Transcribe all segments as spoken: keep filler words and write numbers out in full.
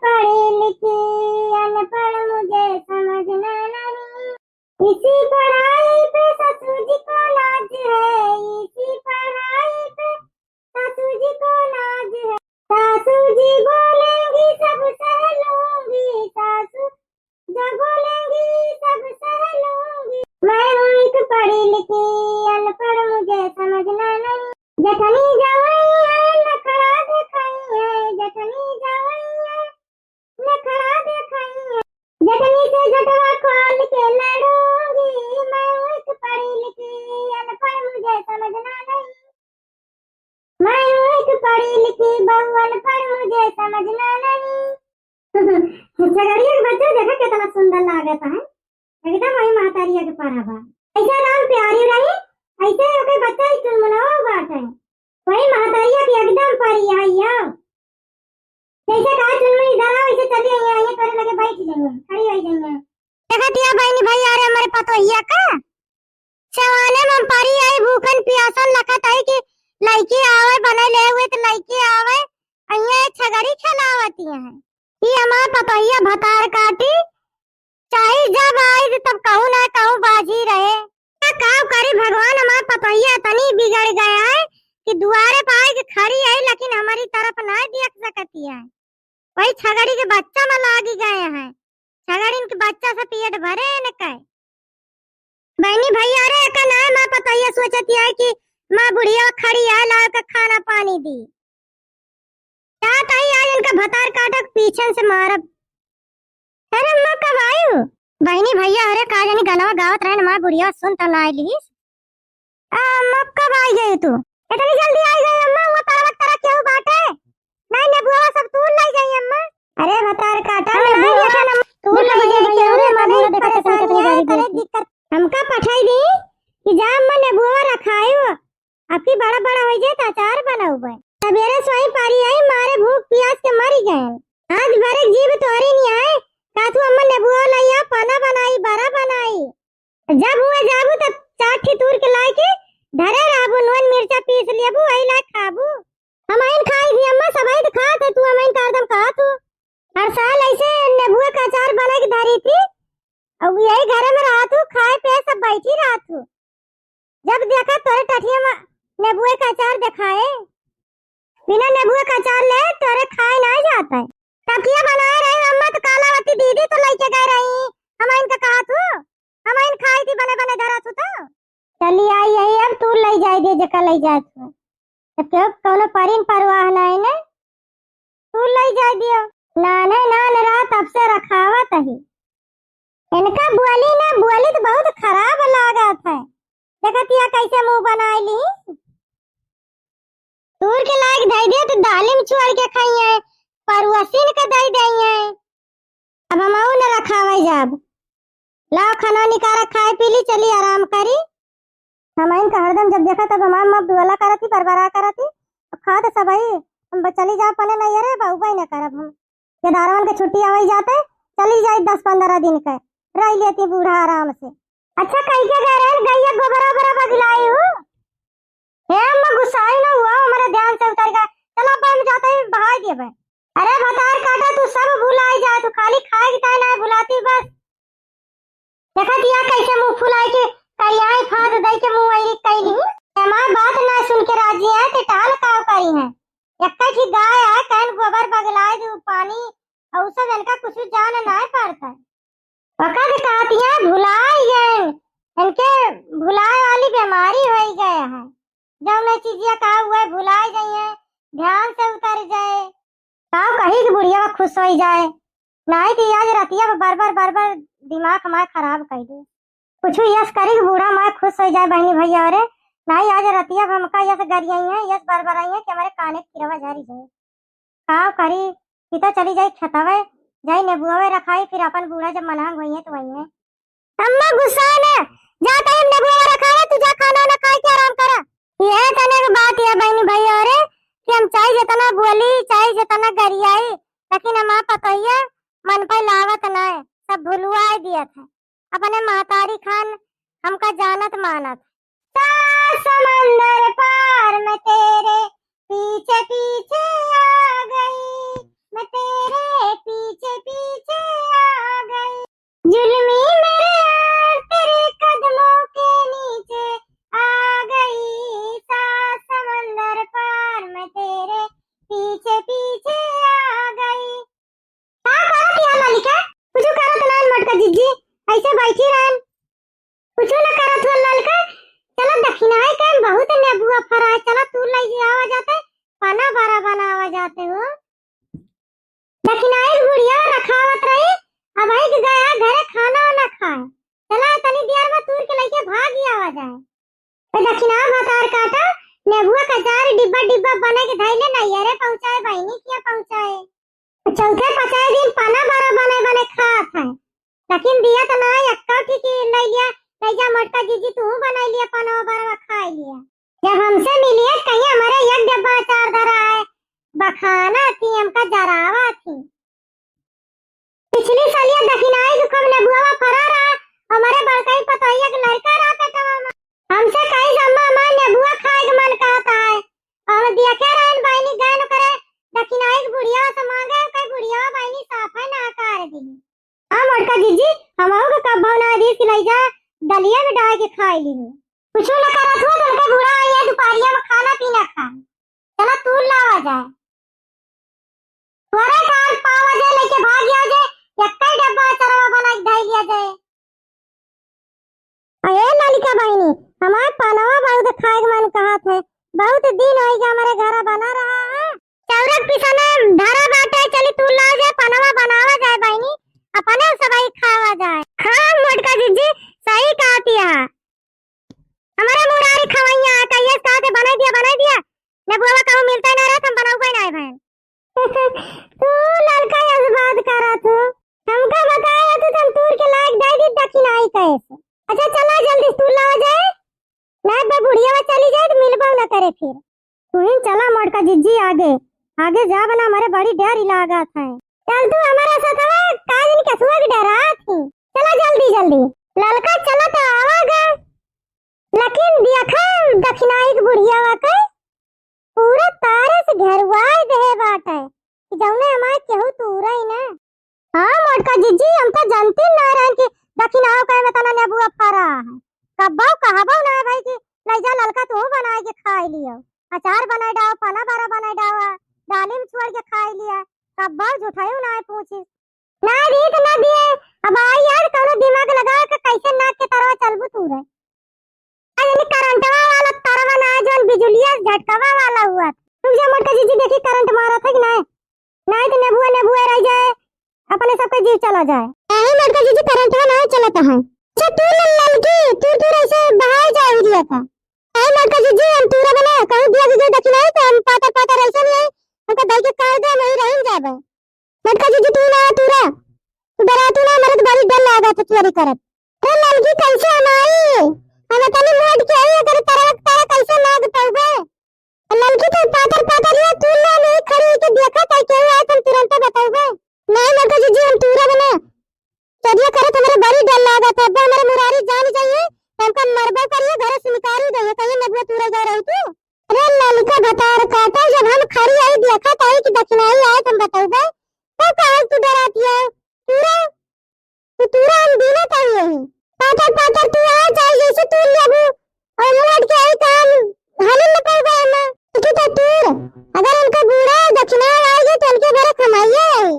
पढ़ी लिखी अनपढ़ मुझे समझना नहीं। इसी पढ़ाई पे ससुर जी को नाज है, इसी पढ़ाई पे सासू जी को नाज है। सासू जी बोलेंगी सब सह लूंगी, सासू जो बोलेंगी सब सह लूंगी। मैं हूँ एक पढ़ी लिखी अनपढ़, मुझे समझना नहीं। जठनी जवाई है, नखड़ा दिखाई है, जठनी जवाई है, नखड़ा दिखाई है। जठनी से जटवा खोल के लड़ूंगी, मैं हूँ एक पढ़ी लिखी अनपढ़, मुझे समझना नहीं। मैं हूँ एक पढ़ी लिखी बहू अनपढ़, मुझे समझना नहीं। छगड़िया के बच्चा देखा कितना सुंदर लागत है, एकदम वही महतारिया के परा बा। ऐसे राम प्यारी रही, ऐसे ओके बच्चा ही चुनमुनवा बाटे, वही महतारिया के एकदम परी आई है। जैसे कहा चुनमुनी इधर आओ, ऐसे चली आई है, ये तोरे लगे बैठ जाइए, खड़ी हो जाइए। देखा दिया बहनी भाई, अरे हमारे पतोहिया का जवाने में परी आई, भूखन पियासन लखत आई कि लइके आवे, बने ले हुए तो लइके आवे, अइया ये छगड़ी खेलावती है। ये हमार पतोहिया भतार काटी, चाहे जब आई तब कहूँ ना कहूँ बाजी रहे। का, का करी भगवान, हमार पतोहिया इतनी बिगड़ गया है कि दुआरे पे आई के खड़ी है, लेकिन हमारी तरफ ना देख सकती है। वही छगड़ी के बच्चा में लागी गए हैं, छगड़िन के बच्चा से पेट भरे न कहे। बहनी भैया, अरे एका ना माँ पतोहिया सोचती है कि माँ बुढ़िया खड़ी है, लाओ के खाना पानी दी। का ताई आज इनका भतार काटक पीछन से मारब। अरे अम्मा कब आयु? बहनी भैया, अरे का जानी गनवा गावत रहे न माँ बुढ़िया सुन त ना आइलिस। आ, अम्मा, कब आई गई तू? इतनी जल्दी आई गई अम्मा, वो तरवत तरह केहू बाटे? नहीं, नेबुआ सब तूर लाई जाई अम्मा। अरे भतार काटा, हाँ, नेबुआ हाँ, हाँ। तूर लाई जाई, केहू रे, मने परेशानी है, करे दिक्कत। हमका पठाई दी कि जा अम्मा नेबुआ रखायो, अबकी बड़ा बड़ा हो जाए तो अचार बनाउबे। सबेरे सोई पारी आई, मारे भूख पियास के मरी गए। आज बरे जीव तोरी नहीं आए, का तू अम्मा नेबुआ लाइया, पाना बनाई, बरा बनाई। जब हुआ जाबू त चार ठी तूर के लाए के धरे रहबू, नून मिर्चा पीस लेबू, वही लाए खाबू। हम आइन खाई थी अम्मा, सब आइन खात है, तू हम आइन का हरदम खात हूँ। हर साल ऐसे नेबुआ का अचार बना के धरी थी, और यही घर में रहत हूँ, खाए पे सब बैठी रहत हूँ। जब देखा तोरे टठिया में नेबुआ का अचार दिखाए, बिना नेबुआ का अचार ले तोरे खाए ना जाता है। तब किया बनाए रहे अम्मा, तो कालावती दीदी तो लेके गए रही, हम इनका कहा तू, हम इन खाई थी बने बने धरा तू तो। चली आई यही, अब तू ले जाए दे जका ले जाए तू। तब क्यों कौनो परिन परवाह ना है ना, तू ले जाए दियो। नाने नान रहा तब से रखावत ही। इनका बोली ना बोली तो बहुत खराब लागत है। देखत या कैसे मुंह बनाए ली। तूर के लायक धई दे तो दालिम छोड़ के खाई है, परुआसिन के दई दई है। अब हम न रखावे जाब। लाओ खाना निकारा, खाए पी ली, चली आराम करी। हम इनका हरदम जब देखा तब हमार माँ बोला करत ही, बरबरा करत ही। अब खा तो सब ही, हम ब-, चली जाब पने नहीं रे, बाबू भाई न करब हम। केदारवन के छुट्टी आवई जाते, चली जाई दस पन्द्रह दिन के, रह लेती बूढ़ा आराम से। अच्छा, कही के गए रहन, गैया गोबरा ओबरा बगलाई हूँ। हे अम्मा, गुस्साई ना हुआ, हमारे ध्यान से उतर गए। चलो, अब हम जाते ही बहाई दिए बे। अरे भतार काटा, तू सब भुलाई जा, तू खाली खाए की ताई ना भुलाती बस। देखा दिया कैसे मुंह फुलाई के, करियाई फाद दई के मुंह ऐरी कैली। हमार बात ना सुन के राजी है, ते टाल काव करी है। एक्का ही गाय है, कहन गोबर बगलाए दू पानी, और सब इनका कुछ जान ना पड़ता है। ओका के कहती है, भुलाई गए, इनके भुलाए वाली बीमारी होई गए है। जौन चीजिया का हुआ भुलाई जाइए, ध्यान से उतर जाए। का कही कि बुढ़िया खुश होई जाए, नाई कि आज रतिया में बार बार, बार बार दिमाग हमार खराब कर दे। कुछ यस करी कि बूढ़ा माय खुश होई जाए बहनी भैया रे, नाई आज रतिया में हमका यस गरियाई है, यस बरबराई है कि हमारे काने किरवा झरी जाए। का करी, सीता चली जाई खेतवे, जाई नेबुआवे रखाई, फिर अपन बूढ़ा जब मनहंग होइहे तो वही है। अम्मा गुस्सा ना, जा टाइम नेबुआ रखावे, तू जा खाना वाना खाए के आराम करा। ये तने के बात ये बहनी भाई और कि हम चाहे जितना बोली, चाहे जितना गरियाई, लेकिन हमार पतोहिया मन पे लावत ना है, सब भुलवाए दिया था। अपने महतारी खान हमका जानत मानत। सात समंदर पार मैं तेरे पीछे पीछे आ गई, मैं तेरे पीछे दखिनाई के बुढ़िया रखावत रही, अबहिं के गया घरे खाना ना खाए। चला तनी देर में तूर के लइके भागि आवा जाए। ए दखिना भतार काटा, नेबुआ क अचार डिब्बा डिब्बा बनाइ के धइले, नइहरे पहुँचाए, बहिनी किहाँ पहुँचाए। चौथे पाँचे दिन पना बरा बनाइ बनाइ खात है, लेकिन दिया त ना एक्का ठीक लइ लिया, लइ जा मोटका जिज्जी तू बनाइ लिया पना बरा खाइ लिया। जब हमसे मिलिया कहिया हमरे एक डब्बा अचार धरा है, बखाना थी हमका जरावा थी। पिछली सलिया दखिनाई के खूब नेबुआ फरा रहा, हमरे बड़कई पतोहिया के लड़का रहा पेटवा में। हमसे कही, "अम्मा, अम्मा, नेबुआ खाए के मन कहता है।" हम देखे रहन बहिनी गए न करे, दखिनाई के बुढ़िया से मांगे, कही बुढ़िया बहिनी साफे ना कर दी। हाँ मोटका जिज्जी, हमहू के कब्बो ना दी कि लइ जा दलिया में डाल के खाइ ली। कुछ न करत हुआ, चल के बूढ़ा आई है, दुपहरिया में खाना पीना खाए। चला तूर लावा जाए। तोरे कार पावा जाए, लइके भाग जाओ जे, एक्का ही डब्बा अचरवा बनाइ के धइ लिया जाए। अरे ललिका बहिनी, हमार पनवा बहुत खाए के मन कहत है, बहुत दिन होइ गया हमरे घर बना रहा है। चौरक पिसने धरा बाटे, चली तूर लावा जाए, पनवा बनावा जाए बहिनी, अपने सबही खावा जाए। हाँ मोटका जिज्जी, सही कहती है। हमरे मुरारी खवैया है, कहिए से कहत है, "बनाइ दिया, बनाइ दिया।" नेबुआ कहूँ मिलते ना रहे, हम बनउबे ना है भैन। तू ललका यस बात करत हो, हमका बताए तू, हम तूर के लायक दे दी दखिनाई कैसे। अच्छा चला जल्दी तूर लावा जाए, ना बे बुढ़िया चली जाए तो मिलबो ना करे फिर। तुहिन चला मोटका जिज्जी आगे, आगे जा बना, हमरे बड़ी डर लागत है। चल तू हमारे साथ हवे, का जनी कसुआ के डरात ही। चला जल्दी जल्दी। ललका चला तो आवा गा। लेकिन देखा दखिनाई के बुढ़िया के पूरा तारे से घेरवाए देहे बाटे कि जौने हमारे केहू तूरे ही ना। हाँ मोटका जिज्जी, हम तो जानती ना रहन कि दखिनाओ कहे में तना नेबुआ फरा है। कब्बो कहबो ना है भाई कि लइ जा ललका तू बनाए के खाइ लियो, अचार बनाइ डाओ, पना बरा बनाइ डाओ, दालिम छोड़ के खाइ लिया। कब्बो झूठायु ना है पूछी। ना दी तो ना दिए, अब आई यार कौनो दिमाग लगा के कैसे नाक के तरवा चलबू तू रे। आज इन्हें करंटवा वाला तरवा ना है, जौन बिजुलिया झटकवा वाला हुआ। तुम जा मोटका जिज्जी देखी करंट मारत है कि नहीं? नहीं तो नेबुआ नेबुआ रह जाए, अपने सबके जीव चला जाए। नहीं मोटका जिज्जी करंटवा नहीं चलत है। अच्छा तू ल-, ललकी, तू, तू ऐसे बहाए जाए उरिया का। नहीं मोटका जिज्जी हम तूरा बना, कहूँ दिया के दखिनाई तो हम पातर पातर ऐसे नहीं है, हमका दई के काट दे, नहीं रह जाबे। मोटका जिज्जी तू ना तूरा, तू डरा तू ना, मरद बड़ी डर लागत है चोरी करत। अरे ललकी कैसे हमारी, हम तनी मोट के आई, अगर तरह तरह कैसे नाग तौबे। ललकी तो पातर पातर ये तू ना नहीं खड़ी के देखा ताई केहू आए, हम तुरंत बतौबे। नहीं मोटका जिज्जी हम तूरा बना, चोरिया करत हमरे बड़ी डर लागत है, अब्बा हमरे मुरारी जान जाइए, हमका मरबो करिए, घरे से निकाली गई है, कहिए नेबुआ तूरा जा रही तू। अरे ललका भतार काटा, जब हम खड़ी आई देखा ताई कि दखिनाई आए, तुम बतौबे, तो काहे तू डराती है? तूरा, तू तूरा हम दीना ताई यही। पातर पातर तू आ, चाहे जैसे तू लेबू, और मोट के आई काम, हालत में पड़ गए ना। तू तो तूर, अगर उनका बूढ़ा दखिना आएगी तो उनके घर कमाइए आई।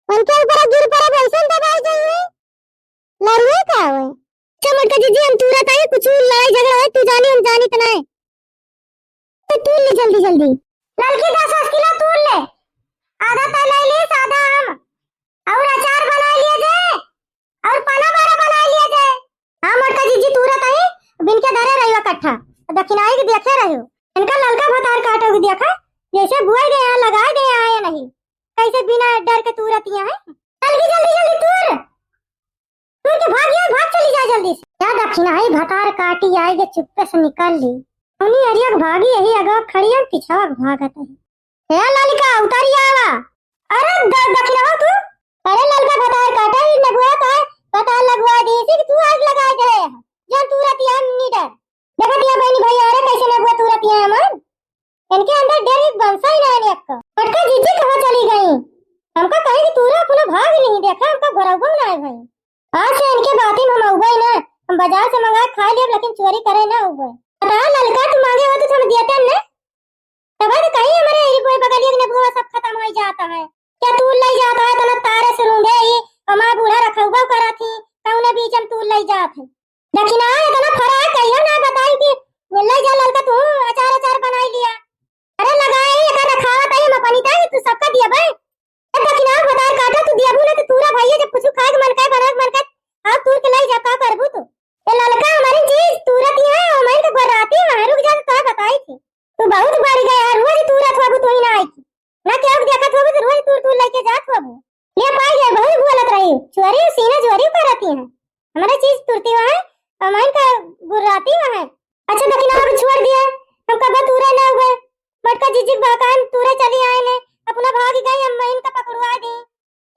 उनके ऊपर गिर पड़े वैसे दबाई जाइए। लड़ुए का होए? अच्छा मोटका जिज्जी हम तूरा ताई, कुछ लड़ाई झगड़ा होए, तू जानी हम जानी तो नहीं। तो तूर ले जल्दी जल्दी। ललकी दस दस किलो तूर ले। आधा तो ले ली, आधा हम। और अचार बना लिए जे, और पना बरा बना लिए जे। हाँ मोटका जिज्जी तूरा ताई, बिन के धरे रहियो कट्ठा। दखिनाई के देखे रहियो। इनका ललका भतार काटो के देखा, जैसे बुआई दे यहाँ, लगाए दे यहाँ आए नहीं। कैसे बिना डर के तूरत यहाँ है। ललकी जल्दी जल्दी तूर। तू तो भाग गया, भाग चली जा जल्दी से। क्या दखिनाई भतार काटी आई के चुप्पे से निकल ली। उन्हीं अरिया के भागी यही अगवा खड़ी है, पिछवा के भागत है। ए ललका उतारी आवा। अरे द-, दखिनावा तू। अरे ललका भतार काटा ही नेबुआ का, भतार लगवा दी थी कि तू आग लगा दे। जन तूरत यहाँ नी डर। देखा दिया बहनी भैया, अरे कैसे नेबुआ तूरत यहाँ मन। इनके अंदर डर एक बंसा ही ना है अक्का। मोटका जिज्जी कहाँ चली गई? हमका कहे कि तूरा अपना भाग नहीं देखा, हमका घरौबो ना है भाई। आज से इनके बातें में हम अउबे ना, हम बाजार से मंगा खा लेब, लेकिन चोरी करे ना अउबे। बता ललका, तू मांगे हो तो हम दिया तेन ने। तब तो कहीं हमारे एरी कोई बगलिया के नेबुआ सब खत्म हो जाता है। क्या तूर ले जाता है, तना तारे से रूंगे ही, हमारा बूढ़ा रखौबा करा थी, कौने बीच हम तूर ले जात है। दखिना इतना फरा है, कहियो ना बताई कि ले जा ललका तू अचार अचार बनाई लिया। अरे लगाए ही एकर रखावत है, हम अपनी ताई तू सबका दिया भाई। ए दखिना दियाबू ना तो तूरा भइया, जब कुछ खाए के मन करे, बनाए के मन करे, आओ तूर के लाई जा, का करबू तू? ए ललका, हमारी चीज तूरत ही है, हमारी तो गोराती है, रुक जा, तो तोहे बताई थी। तू बहुत बढ़ गया है, रोज तूरत होबू, तू ही ना आई थी। ना केहू के देखत होबू तो रोज तूर तूर लेके जात होबू। ले पाई गए, बहुत बोलत रही, चोरी सीना चोरी करती है। हमारा चीज तुरती वहाँ, हमारी का गुर्राती वहाँ। अच्छा दखिना, अब छोड़ दिया, हम कब तूरे ना हुए। मटका जिजिक बहकान तूरे चली आए ने, अपना भाग गई, हम महीन का पकड़वा दी।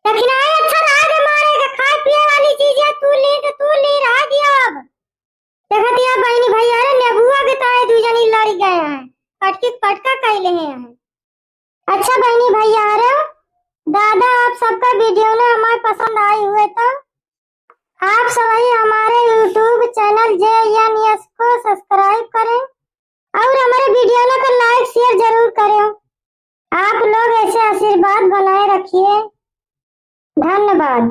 दखिना, अच्छा रहा दे मारे के, खाए पिए वाली चीज है, तू ले तो तू ले, रहा दिया अब। देखा दिया बहनी भैया रे, नेबुआ के ताए दू जनी लड़ गए हैं, पटकी पटका कैले हैं। अच्छा बहनी भैया रे, दादा आप सबका वीडियो ना हमारे पसंद आई हुए तो आप सभी हमारे YouTube channel J N S को सब्सक्राइब करें और हमारे वीडियो ना को लाइक शेयर जरूर करें। आप लोग ऐसे आशीर्वाद बनाए रखिए। धन्यवाद।